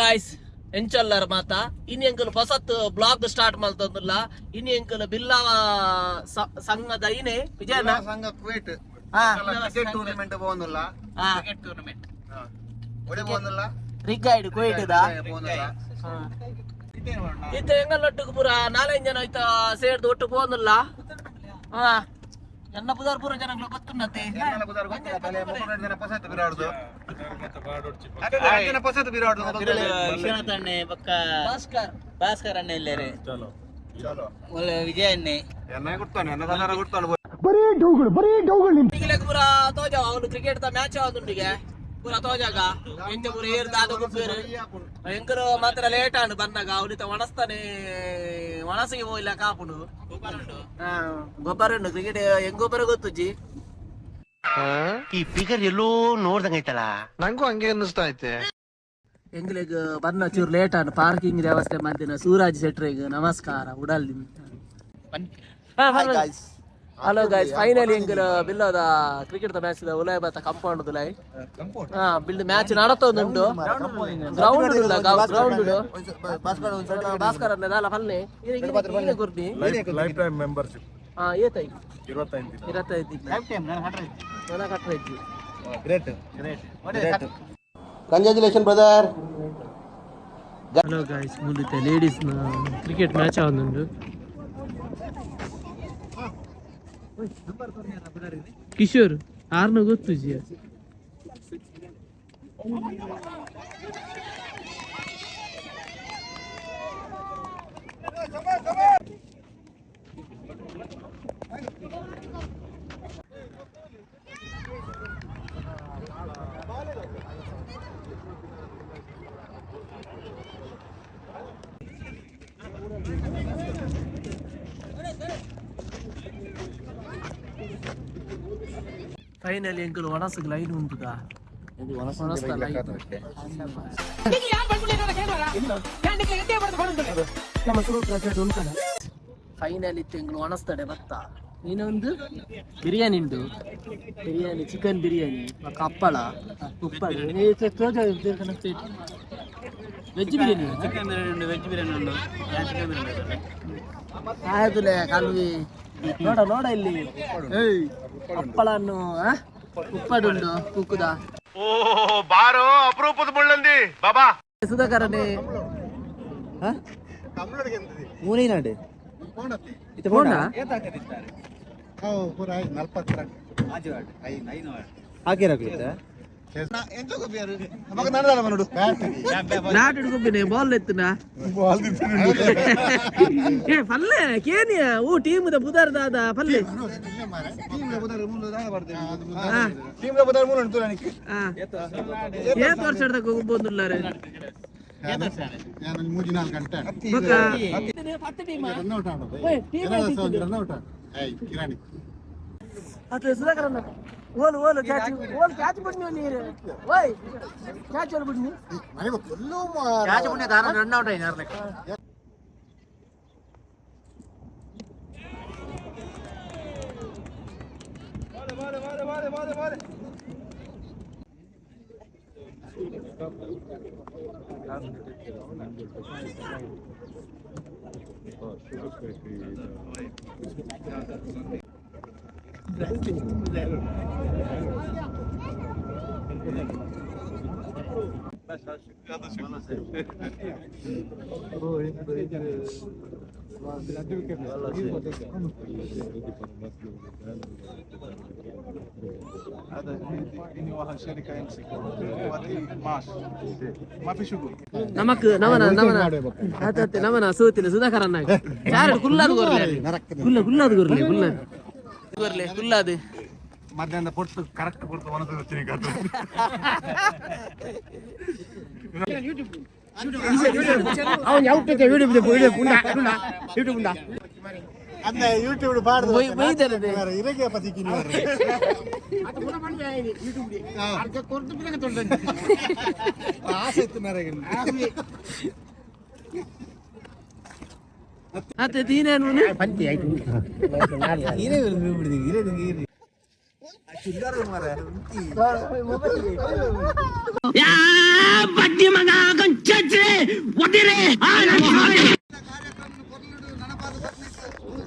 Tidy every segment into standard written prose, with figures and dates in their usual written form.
Guys, ಎಂಚೊಲ್ಲರ್ ಮಾತ? ಇನಿ ಎಂಕುಲು ಹೊಸತ್ ಬ್ಲಾಗ್ ಸ್ಟಾರ್ಟ್ ಮಲ್ತೊಂದುಲ್ಲ. ಇನಿ ಎಂಕುಲು ಬಿಲ್ಲವ ಸಂಘದ ಇನೆ ವಿಜಯನ ಸಂಘ ಕುವೈಟ್ ಕ್ರಿಕೆಟ್ ಟೂರ್ನಮೆಂಟ್ ಪೋವೊಂದುಲ್ಲ. Cricket tournament. ಒಡೆ ಪೋವೊಂದುಲ್ಲ? ರಿಗ್ಗಾಯ್ಡ್ ಕುವೈಟ್ ದ. ಪೋವೊಂದುಲ್ಲ. ಇತ್ತೆ ಎಂಗಲ್ಲೊಟ್ಟುಗು ಪೂರ ನಾಲೈದು ಜನ ಐತ ಸೇರ್ದು ಒಟ್ಟು ಪೋವೊಂದುಲ್ಲ. ಹಾ, ಎನ್ನ ಪುದರ್ ಪೂರ ಜನಗಳು ಗೊತ್ತುನ್ನತೆ. ಎನ್ನಲ ಪುದರ್ ಗೊತ್ತಿಲ್ಲ, ತಲೆ ಮುಕ್ಕು ಜನ ಪೊಸತ್ ಬಿರಾಡ್ದು. ಜನ ಪೊಸತ್ ಬಿರಾಡ್ದು ಮೊದಲು. ವಿಶ್ವನಾಥ್ ಅಣ್ಣೆ ಬೊಕ್ಕ ಭಾಸ್ಕರ್. ಭಾಸ್ಕರ್ ಅಣ್ಣ ಇಲ್ಲೇರೆ. ಚಲೋ. ಒಳ್ಳೆ ವಿಜಯ ಅಣ್ಣೆ. ಎನ್ನ ಗುರ್ತಾನೆ, ಎನ್ನ ಸದಾರ ಗುರ್ತಾನೆ. ಈಗಲೇ ಪೂರ ತೋಜಾವ, ಅವನು ಕ್ರಿಕೆಟ್ the match ಆದುಂಡಿಗೆ ಪೂರ ತೋಜಾಗ ಎಂಚ ಪೂರ ಏರ್ ದಾದ ಗುಪ್ಪೇರು. ಎಂಕಲು ಮಾತ್ರ ಲೇಟ್ ಆಂಡ್ ಬಂದಾಗ. ಅವನಿತ ಒಣಸ್ತಾನೆ, ಒಣಸಿಗೆ ಹೋಗಿಲ್ಲ ಕಾಪುಂಡು. ಗೊಬ್ಬರ ಉಂಡು ಕ್ರಿಕೆಟ್ ಹೆಂಗ್ ಗೊಬ್ಬರ ಗೊತ್ತುಜ್ಜಿ. ಈ ಫಿಗರ್ ಎಲ್ಲೋ ನೋಡ್ದಂಗೈತಲ್ಲ. ನಂಗೂ ಹಂಗೆ ಅನ್ನಿಸ್ತಾ ಐತೆ. ಎಂಗ್ಲೆಗ್ ಬನ್ನ ಚೂರು ಲೇಟ್ ಆಂಡ್. ಪಾರ್ಕಿಂಗ್ ವ್ಯವಸ್ಥೆ ಮಲ್ದಿನ ಸೂರಾಜ್ ಸೆಟ್ರೆಗ್ ನಮಸ್ಕಾರ. ಉಡಲ್. ಹಲೋ ಗಾಯ್ಸ್, ಫೈನಲಿ ಎಂಕಲ್ ಬಿಲ್ಲದ ಕ್ರಿಕೆಟ್ the match ಉಲಾಯ್ ಬತ್ತ ಕಾಂಪೌಂಡ್ ದುಲಾಯ್. ಹಾ, ಬಿಲ್ಡ್ ಮ್ಯಾಚ್ ನಡತೊಂದುಂಡು. ಗ್ರೌಂಡ್ ಉಲ್ಲ, ಗ್ರೌಂಡ್. ಭಾಸ್ಕರ್ ಅನ್ನ ದಾಲ ಪಲ್ಲೆ ಗುರ್ದಿ. Lifetime membership. ಹಾ, ಏತೈ? 25 ದಿನ. 25 ದಿನ ಕಟ್ಟರೆ. Great. Congratulation brother. Hello guys, ಮುಂದಿತ್ತೆ ladies cricket match ಆವೊಂದುಂಡು. ಕಿಶೋರ್ ಆರ್ನ ಗೊತ್ತುಜಿ. ಫೈನಲಿ ಎಂಕುಲು ಒಣಸುಗ್ ಲೈನ್ ಉಂಟುದ. ಒಣಸ್ದ ಲೈನ್. ಫೈನಲ್ ಇತ್ತು ಎಂಕುಲು ಒಣಸ್ತಡೆ ಬತ್ತ. ಇನ್ನೊಂದು ಬಿರಿಯಾನಿ ಉಂಟು, ಬಿರಿಯಾನಿ, ಚಿಕನ್ ಬಿರಿಯಾನಿ, ಬೊಕ್ಕ ಹಪ್ಪಳ, ಉಪ್ಪಡು. ವೆಜ್ ಬಿರಿಯಾನಿ. ಚಿಕನ್ ಬಿರಿಯಾನಿ ಉಂಟು, ವೆಜ್ ಬಿರಿಯಾನಿ ಉಂಟು. ಚಿಕನ್ ಬಿರಿಯಾನಿ. ಆಯ್ತುಲೆ ಕಲ್ವಿ. ನೋಡ ನೋಡ ಇಲ್ಲಿ ಹಪ್ಪಳನ್ನು, ಉಪ್ಪಡುಂಡು ಕುಕ್ಕುದ. ಓ ಬಾರೋ, ಅಪರೂಪದ ಮುಳ್ಳಂದಿ ಬಾಬಾ. ಸುಧಾಕರನೇ. ಮೂರೈನಾಡು. ಫೋನ. ಎಂತ ಗೊಬ್ಬಿಯಾರು ಮಗ ನನ್ನದಲ್ಲ ಮನೋಡು. Bat ಹಿಡ್ಕೊಬಿನೆ ball ಎತ್ತುನ. ಏ ಪಲ್ಲೆ ಕೇನಿಯ ಓ ಟೀಮ್ the ಪುದರ್ ದಾದ ಪಲ್ಲೆ. ಟೀಮ್ ಬುದಾರ ಮೂಲ ದಾದ ಬರ್ತೇನೆ. ಟೀಮ್ ಬುದಾರ ಮೂಲ ಉಂಟು ನನಗೆ. ಏತ್ ವರ್ಷದ ಗೊಬ್ಬೊಂದುಲ್ಲಾರೆ? ಮೂಜಿ ನಾಲ್ಕು ಗಂಟೆ. ಬೊಕ್ಕ ರನ್ ಔಟ್ ಆಡೋದು. ರನ್ ಔಟ್ ಕಿರಾಣಿ. ಅತ್ಲೆ ಸುಧಾಕರಣ್ಣ, ಓಲು ಓಲು ಕ್ಯಾಚ್, ಓಲು ಕ್ಯಾಚ್ ಬಿಡ್ನಿ ನೀರು. ಓಯ್, ಕ್ಯಾಚ್ ಓಲು ಬಿಡ್ನಿ. ಮನೆಗೆ ಫುಲ್ಲು. ಕ್ಯಾಚ್ ಪುಣ್ಯ ದಾರ ರನ್ ಔಟ್ ಆಯ್ತು. ನಮಕ್ ನಮನ ನಮನ ಅತ್ತೆ ನಮನ ಸೂತಿನ ಸುಧಾಕರಣ್ಣ ಚಾರಡ್ ಕುಲ್ಲಾದು ಗೊರ್ಲೆ ಕುಲ್ಲ ಕುಲ್ಲಾದು ಗೊರ್ಲೆ ಕುಲ್ಲಾದು ಗೊರ್ಲೆ ಕುಲ್ಲಾದು. ಮಧ್ಯಾಹ್ನ ಪೊರ್ತು ಕರೆಕ್ಟ್ ಪೊರ್ತು ಒಣಸ వచ్చినాయి. ಅಂದ ಯೂಟ್ಯೂಬ್ ಬಾರ್ದು. ಬೈದರದೆ. ಇರಗೆ ಪತಿಕಿನಿ. ಆಸೆ ಇತ್ತು ನರಗೆ. ಅತ್ತೆ ತೀನೇನು? ಕಾರ್ಯಕ್ರಮ ಕೊರ್ಲುಡು ನನಪಾದ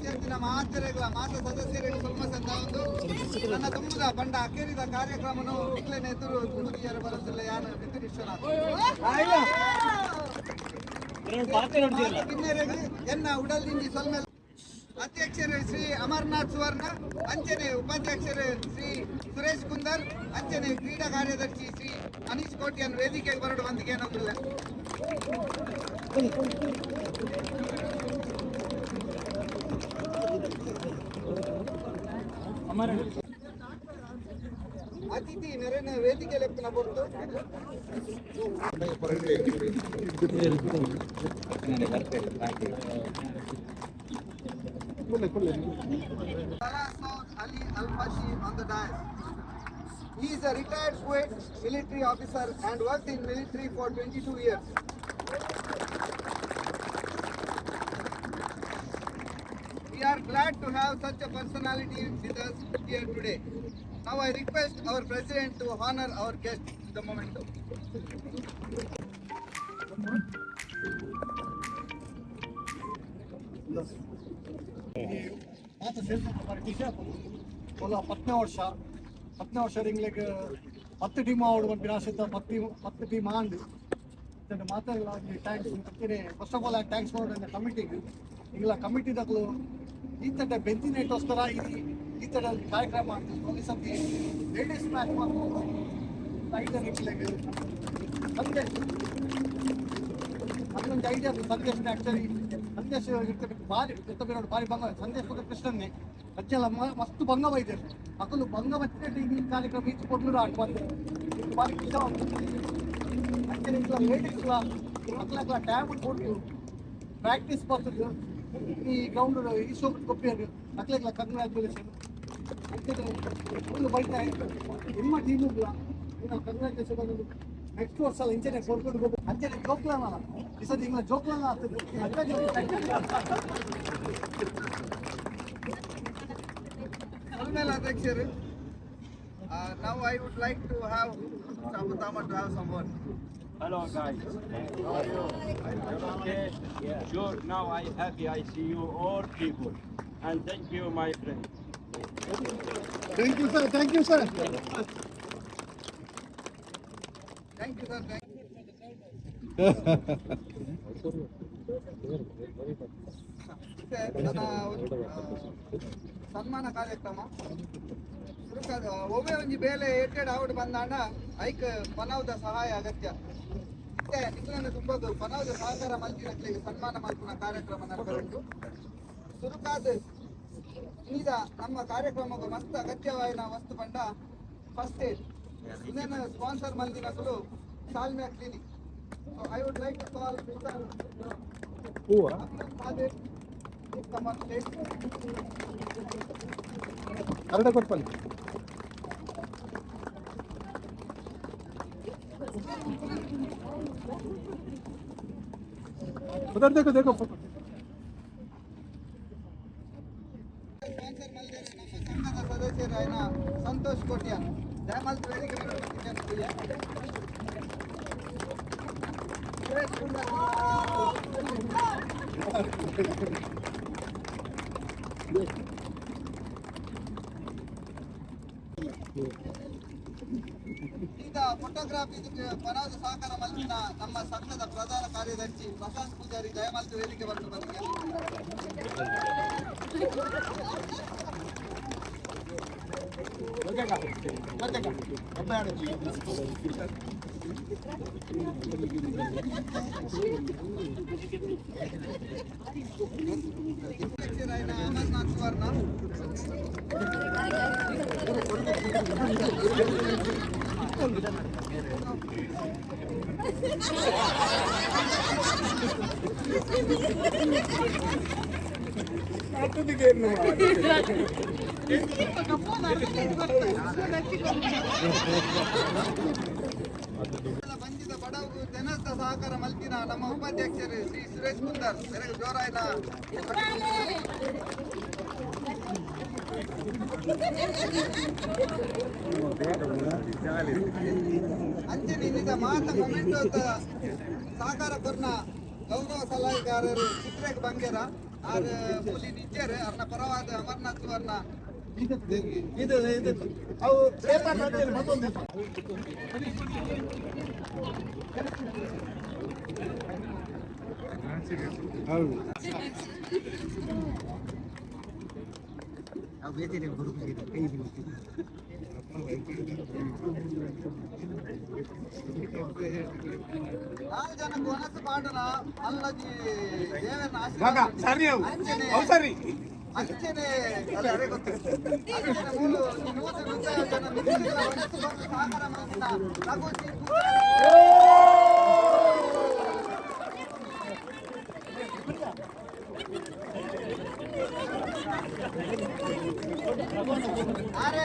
ಸೇರ್ದಿನ ಮಾತೆರೆಗ್ಲ ಮಾತ ಸದಸ್ಯರಿಗೆ ಸ್ವಲ್ಪ ಸಂದಾವೊಂದು ನನ್ನ ತುಂಬುದ ಪಂಡ ಅಕೇರಿದ ಕಾರ್ಯಕ್ರಮನು ಇಕ್ಲೆನ ಎದುರು ತುಂಬುದಿಯರ ಬರದಿಲ್ಲ ಯಾನು ಬಿದ್ದು ವಿಶ್ವನಾಥ್ ಕಿನ್ನೆರೆಗ್ ಎನ್ನ ಉಡಲ್ದಿಂಜಿ ಸೊಲ್ಮೆ. ಅಧ್ಯಕ್ಷರು ಶ್ರೀ ಅಮರ್ನಾಥ್ ಸುವರ್ಣ, ಅಂಚನೆ ಉಪಾಧ್ಯಕ್ಷರು ಶ್ರೀ ಸುರೇಶ್ ಕುಂದರ್, ಅಂಚನೆ ಕ್ರೀಡಾ ಕಾರ್ಯದರ್ಶಿ ಶ್ರೀ ಅನೀಶ್ ಕೋಟ್ಯಾನ್ ವೇದಿಕೆಗೆ ಬರಡು ಬಂದಿಗೆ ಏನಂದಿಲ್ಲ. ಅತಿಥಿ ನೆರೆನ ವೇದಿಕೆ ಲೆಪ್ಪನ ಬೊರ್ತು. Salah Saud Ali Al Fashi on the dais. He is a retired Kuwait military officer and worked in military for 22 years. We are glad to have such a personality with us here today. Now I request our president to honor our guest with the memento. ಮಾತ ಸೇರ್ಕೊಂಡು ಬಾರಿ ಖುಷಿ ಆಪುಂಡು. ಒಲ್ಲ 10ನೇ ವರ್ಷ, 10ನೇ ವರ್ಷ ಎಂಗ್ಲೆಗ್ 10 team ಆವೊಡು ಪನ್ಪಿನ ಆಸೆ. 10 ಟೀಮ್ ಆಂಡ್. ಮಾತೆರ್ಲಾ thanks. ಅಂಚೆನೆ ಫಸ್ಟ್ ಆಫ್ ಆಲ್ thanks ಮಾಡೋದು ಕಮಿಟಿಗ್. ಇಂಗ್ಲ ಕಮಿಟಿದಕುಲು ಈತಟ ಬೆಂದಿನೇಟೋಸ್ಕರ ಈ ಈ ತರ ಕಾರ್ಯಕ್ರಮ ಆಗ್ತದೆ. ಈ ಸರ್ತಿ ಲೇಡೀಸ್ ಮ್ಯಾಚ್ ಐಡಿಯಾ ನಿಕ್ಲೆಗ್ ಸಂದೇಶ್ ಅದೊಂದು ಐಡಿಯಾ. ಸಂದೇಶ್ ಆಕ್ಚುಲಿ ಸಂದೇಶ್ ಇರ್ತದೆ ಬಾರಿ ಇರ್ತದೆ, ಬಾರಿ ಬಂಗ. ಸಂದೇಶ್ ಬೊಕ್ಕ ಕೃಷ್ಣನ್ನೇ ಅಜ್ಜಲ ಮಸ್ತ್ ಬಂಗ ಬೈದೆರ್ ಅಕುಲು. ಬಂಗ ಬತ್ತಿನ ಈ ಕಾರ್ಯಕ್ರಮ ಈಚೆ ಕೊಡ್ಲು ಆಟ ಬಂದು ಬಾರಿ ಖುಷಿ ಆಗ್ತದೆ. ಅಂಚನೆ ಇಂಕ್ಲ ಲೇಡೀಸ್ಲ ಅಕ್ಲಕ್ಲ ಟೈಮ್ ಕೊಟ್ಟು ಪ್ರಾಕ್ಟೀಸ್ ಬರ್ತದೆ. ಈ ಗ್ರೌಂಡ್ ಈ ಸೋಪ್ ಕೊಪ್ಪಿಯರು ಅಕ್ಲೆಗ್ಲ ಕಂಗ್ರ್ಯಾಚುಲೇಷನ್. ಅಂಚನೆ ಫುಲ್ ಬೈತ ನಿಮ್ಮ ಟೀಮುಗ್ಲ ಕಂಗ್ರ್ಯಾಚುಲೇಷನ್. ನೆಕ್ಸ್ಟ್ ವರ್ಷ ಇಂಚನೆ ಕೊಡ್ಕೊಂಡು ಹೋಗ್ಬೇಕು. ಅಂಚನೆ ಜೋಕ್ಲನ ಈ ಸತಿ ಇಂಗ್ಲ ಜೋಕ್ಲನ ಆಗ್ತದೆ. ಸೊಲ್ಮೆಲ್ ಅಧ್ಯಕ್ಷರು. Now I would like to have Mr. Abu Tama to have some word. Hello guys. How are you? Okay. Sure. Now I happy I see you all people. And thank you, my friend. Thank you sir, thank you sir. Thank you, sir. Thank ಮತ್ತೆ ನನ್ನ ಸನ್ಮಾನ ಕಾರ್ಯಕ್ರಮ ಸುರುಕ. ಒವ್ವೆ ಒಂಜಿ ಬೇಲೆ aided ಆವಡ್ ಬಂದಾಂಡ ಐಕ್ ಪನವುದ ಸಹಾಯ ಅಗತ್ಯ. ಇತ್ತೆ ನಿಕ್ಲೆನ ತುಂಬದು ಪನವುದ ಸಹಕಾರ ಮಲ್ತಿನಕ್ಲೆಗ್ ಸನ್ಮಾನ ಮಲ್ಪುನ ಕಾರ್ಯಕ್ರಮ ನಡಪುಂಡು. ಸುರುಕಾದ್ ಈಗ ನಮ್ಮ ಕಾರ್ಯಕ್ರಮಕ್ಕೆ ಮಸ್ತ್ ಅಗತ್ಯವಾಯಿನ ವಸ್ತು ಪಂಡ ಫಸ್ಟ್ ಏಡ್. ಇದನ್ನು sponsor ಮಲ್ದಿನಕುಲು ಸಾಲ್ಮಿಯಾ clinic. So I would like to call Mister Abdul Khadir, please come on stage. ಅರ್ಧ ಕೊಟ್ಪಲ್ಲಿ. उधर देखो, देखो फोटो. ಸ್ಪಾನ್ಸರ್ ಮಲ್ದೇರು ನಮ್ಮ ಸಂಘದ ಸದಸ್ಯರಾಯನ ಸಂತೋಷ್ ಕೋಟ್ಯಾನ್ ದಯಮಾಲ್ತ್ ವೇದಿಕೆ ಮೇಲೆ ಬಂದಿದ್ದೇನೆ. ಸುರೇಶ್ ಕುಂದರ್. ಈಗ ಫೋಟೋಗ್ರಾಫಿ ಪರಾದ ಸಹಕಾರ ಮಲ್ಪಿನ ನಮ್ಮ ಸಂಘದ ಪ್ರಧಾನ ಕಾರ್ಯದರ್ಶಿ ಪ್ರಶಾಂತ್ ಪೂಜಾರಿ ದಯಮಾಲ್ತ್ ವೇದಿಕೆ ಬಂದು ಬಂದಿದ್ದಾರೆ. ಅಧ್ಯಕ್ಷರಾಯನ ಅಮರ್ನಾಥ್ ಸುವರ್ಣ. ಬಂಜಿದ ಬಡವು ತೆನಸ್ದ ಸಹಕಾರ ಮಲ್ತಿನ ನಮ್ಮ ಉಪಾಧ್ಯಕ್ಷರು ಶ್ರೀ ಸುರೇಶ್ ಕುಂದರ್ ಬೆರಗು ಜೋರಾಯ್ನ. ಅಂಚನೆ ಇನ್ನಿದ ಮಾತ ಮೊಮೆಂಟೋ ಸಹಕಾರ ಕೊರ್ನ ಗೌರವ ಸಲಹೆಗಾರರು ಚಿತ್ರೇಗ್ ಬಂಗೇರ ಆರ್ ಮೂಲಿ ನಿಜ್ಜೆರ್ ಅರ್ನ ಪರವಾದ ಅಮರ್ನಾಥ್ ವರ್ಣ. ಇದು ಇದು ಅವು ಪೇಪರ್ ಮತ್ತೊಂದು. ಹೌದು. ನಾಲ್ ಜನಕ್ಕೆ ವನಸು ಪಾಡನ ಅಲ್ಲಜಿ ದೇವರನ್ನ ಮಗ ಆಶೀರ್ವಾದ. ಸರಿ ಅವು. ಅಂಚನೆ ಅವು ಸರಿ. ಅಂಚನೆ ಅಲ್ಲ, ಅರೆ ಗೊತ್ತು. ಅಂಚನೆ ಮೂಲು 100 ಜನ ಮಿತ್ರರ ವನಸು ಬಂದು ಸಹಕಾರ ಮಾಡಿದ ರಘುಜಿ. ಆರೆ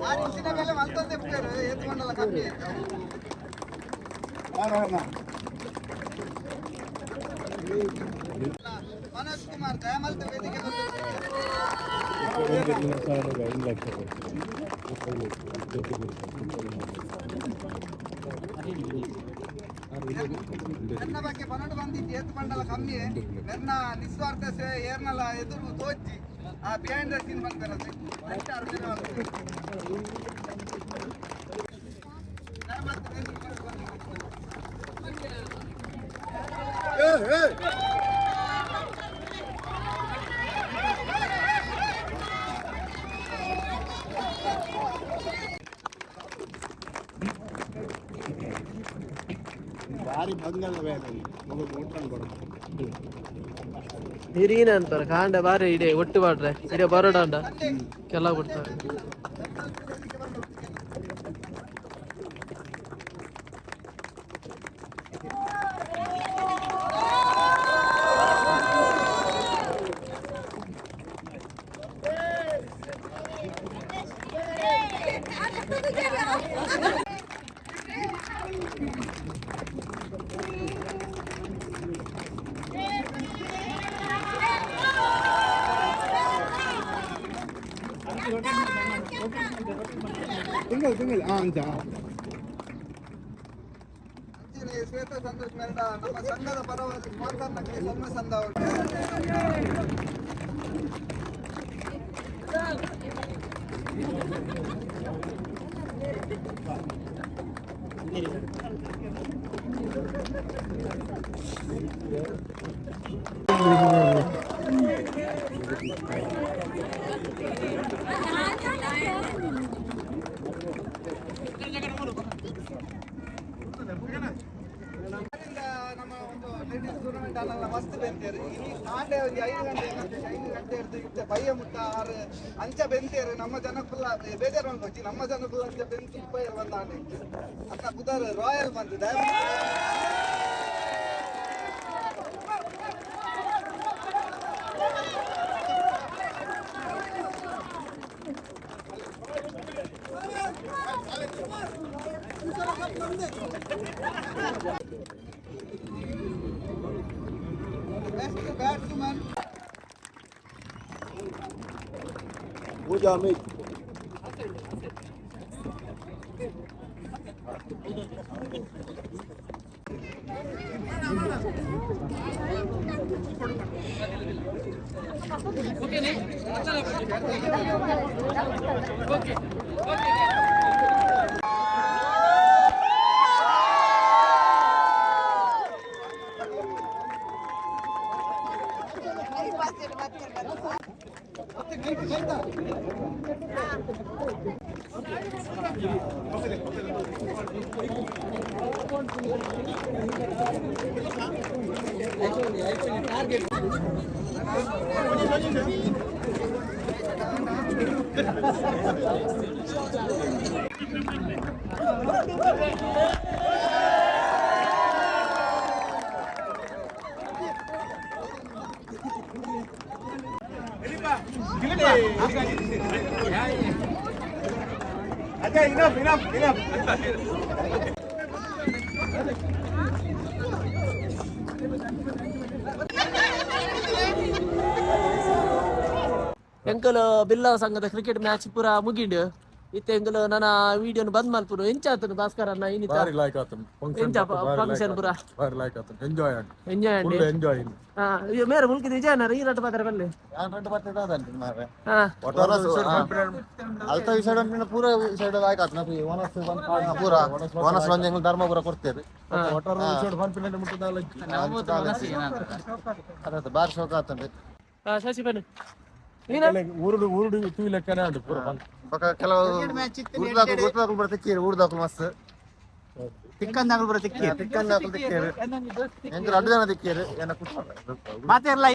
ಆರು ಇಂಚಿನ ಮೇಲೆ ಮಲ್ತೊಂದೆ ಪೇರು ಏತ್ಕೊಂಡಲ್ಲ ಕಮ್ಮಿ. ಮನೋಜ್ ಕುಮಾರ್ ದಯಮಲ್ತ ವೇದಿಕೆ ಬಂದು. ನನ್ನ ಬಗ್ಗೆ 12 ಬಂದಿತ್ತು, ಏತ್ ಬಂಡಲ ಕಮ್ಮಿ. ನನ್ನ ನಿಸ್ವಾರ್ಥ ಸೇವೆ ಏರ್ನಲ ಎದುರು ತೋಚಿ ಆ ಬಿಹೈಂಡ್ the scene ಬಂದಿರೋದು. ಅಷ್ಟೇ. ದಯಮಲ್ತ ವೇದಿಕೆ ಬಂದು. ಭಾರಿ ಬಂಗಲ್ಲ ಬೇರೆ ಮಗು ಊಟ. ಹಿರಿನ ಅಂತಾರೆ ಕಾಂಡ ಬಾರಿ ಇಡೆ ಒಟ್ಟು ಮಾಡ್ರೆ ಇಡೆ ಬರೋಡಾಂಡ ಕೆಲ ಬಿಡ್ತಾರೆ. ತಿಂಗಳು ತಿಂಗಳು ಹಾಂ ಅಂತ. ಅಂಚನೆ ಶ್ವೇತಾ ಸಂತೋಷ್ ಮೇರಡ ನಮ್ಮ ಸಂಘದ ಪರವಾಗಿ ಸ್ಪಾನ್ಸರ್ನಕ್ಕೆ ಸೊನ್ನೆ ಸಂದ ಅವರು. ಅದರಿಂದ ನಮ್ಮ ಒಂದು ಲೇಡೀಸ್ ಟೂರ್ನಮೆಂಟ್ ಅಲ್ಲೆಲ್ಲ ಮಸ್ತ್ ಬೆಂತೇರು. ಇನಿ ಕಾಂಡೆ ಒಂದು 5 ಗಂಟೆ, 5 ಗಂಟೆ ಹಿಡ್ದು ಇತ್ತೆ ಬಯ್ಯ ಮುಟ್ಟ ಆರು ಅಂಚ ಬೆಂತೇರು. ನಮ್ಮ ಜನಕ್ಕುಲ್ಲ ಬೇಜಾರು ಬಂದು, ನಮ್ಮ ಜನಕ್ಕುಲ್ಲ ಅಂಚ ಬೆಂತು ಉಪ್ಪಯ್ಯ ಬಂದಾನೆ ಅತ್ತ ಪುದರ್ ರಾಯಲ್ ಬಂದು. Best batsman. Pooja Amit. ಅದೇ ಇನಫ್ ಇನಫ್ ಇನಫ್. ಎಂಕಲು ಬಿಲ್ಲವ ಸಂಘದ ಕ್ರಿಕೆಟ್ ಮ್ಯಾಚ್ ಪೂರ ಮುಗಿಂಡು. ಇತ್ತೆ ಎಂಕಲು ನನ್ನ ವಿಡಿಯೋನ ಬಂದ್ ಮಲ್ಪುನು. ಎಂಚ ಆತನು ಭಾಸ್ಕರ್ ಅಣ್ಣ ಇನ್ನಿತ? ಬಾರಿ ಲಾಯ್ಕ್ ಆತನು. ಎಂಚ ಫಂಕ್ಷನ್ ಪೂರ? ಬಾರಿ ಲಾಯ್ಕ್ ಆತನು, ಎಂಜಾಯ್ ಆಂಡ್. ಎಂಜಾಯ್ ಅಂడి. Full enjoy. ಹಾ, ಇದು ಮೇರೆ ಮುಲ್ಕಿದ ವಿಜಯನರ ಈ ರಟ್ಟು ಪಾತ್ರ ಬಲ್ಲೆ. ಹಾ. ಅಲ್ತ ಈ ಸೈಡ್ ಪೂರ ಈ ಸೈಡ್ ಲಾಯ್ಕ್ ಆತನ ಪೂರ ವನಸ್ ಒಂಜಿ ಧರ್ಮಪುರ ಕೊಡ್ತೇವೆ. ಅದೇ ಬಾರಿ ಶೋಕ ಆತಂడి. ಹಾ, ಶಶಿ ಬನ್ನಿ ನೀನ. ಊರುಡು ಊರುಡು ತೂಯಿ ಲೆಕ್ಕನೇ ಉಂಟು ಪೂರ. ಬೊಕ ಕೆಲವು ಊರ್ದಾಕುಲು ಊರ್ದಾಕುಲು ಪೂರ ತಿಕ್ಕೀರು, ಊರ್ದಾಕುಲು ಮಸ್ತ್. ತಿಕ್ಕಂದಾಗಲು ಬರ ತಿಕ್ಕಿ. ತಿಕ್ಕಂದಾಕುಲು ತಿಕ್ಕೀರು, ಎಂಕುಲು ರಡ್ಡು ಜನ ತಿಕ್ಕೀರು ಎನ್ನ ಕುಟ್ಟ.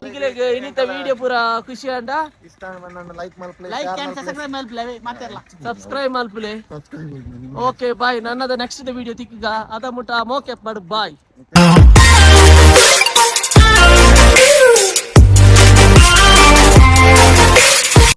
ನಿಖಿಲೆಗ್ ಇನ್ನಿತ ವಿಡಿಯೋ ಪೂರ ಖುಷಿ ಅಂಡ? ಇಷ್ಟ ಲೈಕ್ ಮಲ್ಪಲೆ. ಲೈಕ್ ಅಂಡ್ ಸಬ್ಸ್ಕ್ರೈಬ್ ಮಲ್ಪಲೆ ಮಾತೆರ್ಲ. ಸಬ್ಸ್ಕ್ರೈಬ್ ಮಲ್ಪುಲೆ. Okay, bye. ನನ್ನದ ನೆಕ್ಸ್ಟ್ ವಿಡಿಯೋ ತಿಕ್ಕಗ ಅದ ಮುಟ್ಟ ಮೋಕೆ ಮಾಡು. ಬಾಯ್.